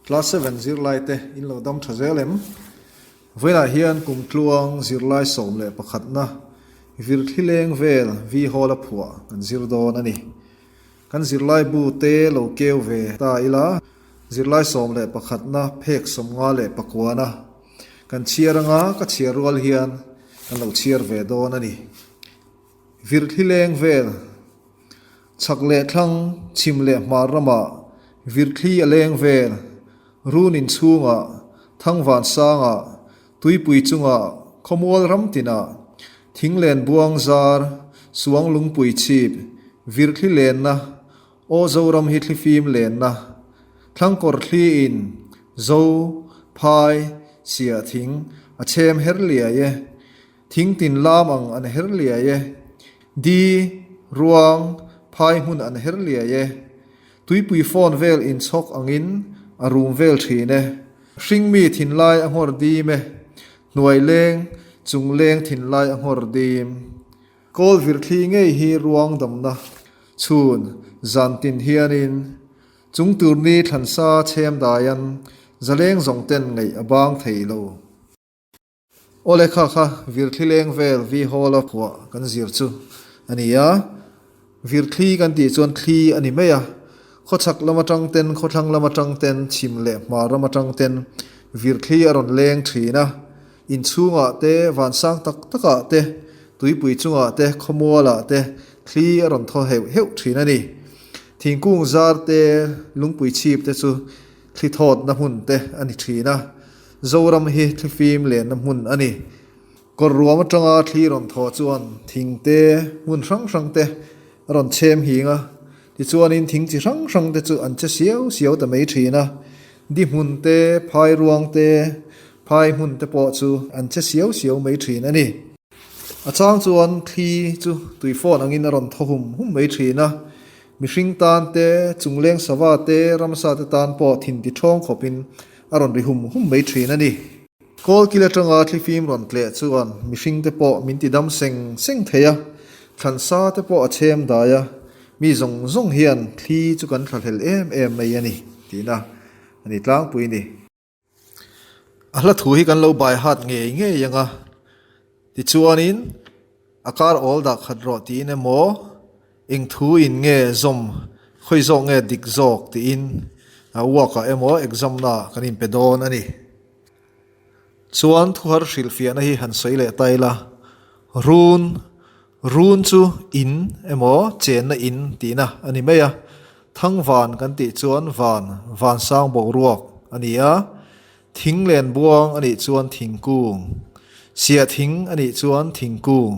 Class 7 zirlaite in lo dam tha zel em? Vawiinah hian kum tluang zirlai 11na Virthli leng vel Vi Hall a phuah kan zir dawn a ni. Kan zirlai bu te lo keu ve ta ila, zirlai 11na phek 59na kan chhiar anga ka chhiar rual hian kan lo chhiar ve dawn a ni. Virthli leng vel, chhak leh thlang, chhim leh hmar ramah virthli a leng vel, run inchhungah, thangvan sangah, tuipui chungah, khawmual ram tinah, thinglen buang zar, suang lungpui chhip, virthli lenna, aw Zoram hi thlifim lenna, thlangkawr thliin, zo, phai, siah thing, a chhem her liai e. Thing tin lam ang an her liai e. Di, ruang, phai hmun an her liai e. Tuipui phone vel inchhawk angin a rum vel thin e. Hringmi thinlai a nghawr dim e. Hnuai leng, chung leng thinlai a nghawr dim. Kawl virthli ngei hi ruang damna chhun zan tin hianin chung turni thlansa chhem daian zaleng zawng ten ngaih a bang thei lo. Aw le kha kha Virthli leng vel Vi Hall a phuah kan zir chu a ni a, Virthli kan tih chuan thli a ni mai a, khawchhak lam atang ten, khawthlang lam atang ten, chhim leh hmar ram atang ten Virthli a rawn leng thin a, inchhungah te, vansang tak takah te, tuipui chungah te, khawmualah te thli a rawn thaw heuh heuh thin a ni. Thingkung zar te, lungpui chhip te chu thli thawtna hmun te a ni thin a. Zoram hi thlifim lenna hmun a ni. Kawr ruam atanga thli rawn thaw chuan thing te hmun hrang hrang te a rawn chhem hing a, tichuanin thing chi hrang hrang te chu an che siau siau ta mai thin a. Di hmun te, phai ruang te, phai hmun te pawh chu an che siau siau mai thin a ni. A chang chuan thli chu tui fawn angin a rawn thaw hum hum mai thin a, mihring tan te, chungleng sava te, ramsa te tan pawh thin ti thawng khawpin a rawn ri hum hum mai thin a ni. Kawlkil atanga thlifim rawn tleh chuan mihring te pawh min ti dam seng seng thei a, thlansa te pawh a chhem dai a, mi zawng zawng hian thli chu kan thlahlel em em mai a ni tihna a ni tlangpui ni. A hla thu hi kan lo bai hat ngei ngei ang a, tichuanin a kar awl dah khat rawh tiin emaw eng thu in nge zawm khawi zawk nge dik zawk tiin a work ah emaw exam na ah kan inpe dawn a ni. Chuan thuhar hrilhfiahna hi han sawi leh ta ila, run Run chu in emaw chenna in tihna a ni mai a, thangvan kan tih chuan van, vansang boruak a ni a, thing len buang a nih chuan thingkung, siah thing a nih chuan thingkung,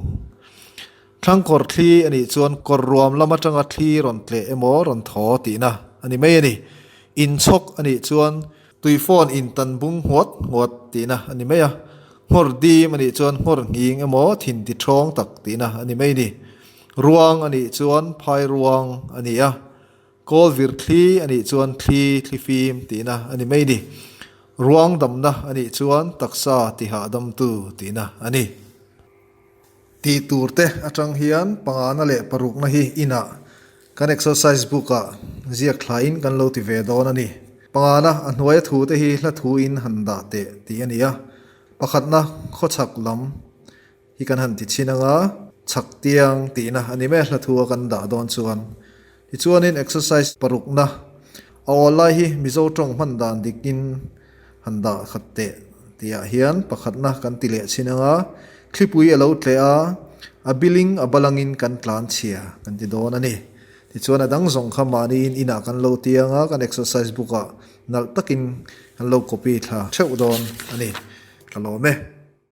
thlangkawr thli a nih chuan kawr ruam lam atanga thli rawn tleh emaw rawn thaw tihna a ni mai a ni. Inchhawk a nih chuan Tui phone in tan bung ngawt ngawt tihna a ni mai a, nghawr dim a nih chuan nghawr nghing emaw thin ti thawng tak tihna a ni mai a ni. Ruang a nih chuan phai ruang a ni a, kawl vir thli a nih chuan thli thli fim tihna a ni mai a ni. Ruang damna a nih chuan taksa ti hahdamtu tihna a ni. Tih tur te atang hian pangana leh parukna hi inah kan exercise book ah ziak thlaiin kan lo ti ve dawn a ni. Pangana a hnuaia thu te hi hla thu in han dah teh tih a ni a, pakhatna khawchhak lam hi kan han ti chhin anga chhak tiang tihna a ni mai a hla thu a kan dah dawn chuan. Tichuanin exercise parukna a awl lai hi Mizo tawng hman dan dikin han dah khat teh tihah hian pakhatna kan ti leh chhin anga thlipui a lo tleh a, a biling a balangin kan tlan chhia kan ti dawn a ni. Tichuan a dang zawng kha mahniin inah kan lo ti anga kan exercise book ah nalh takin kan lo copy thla theuh dawn a ni. Ka lawm e.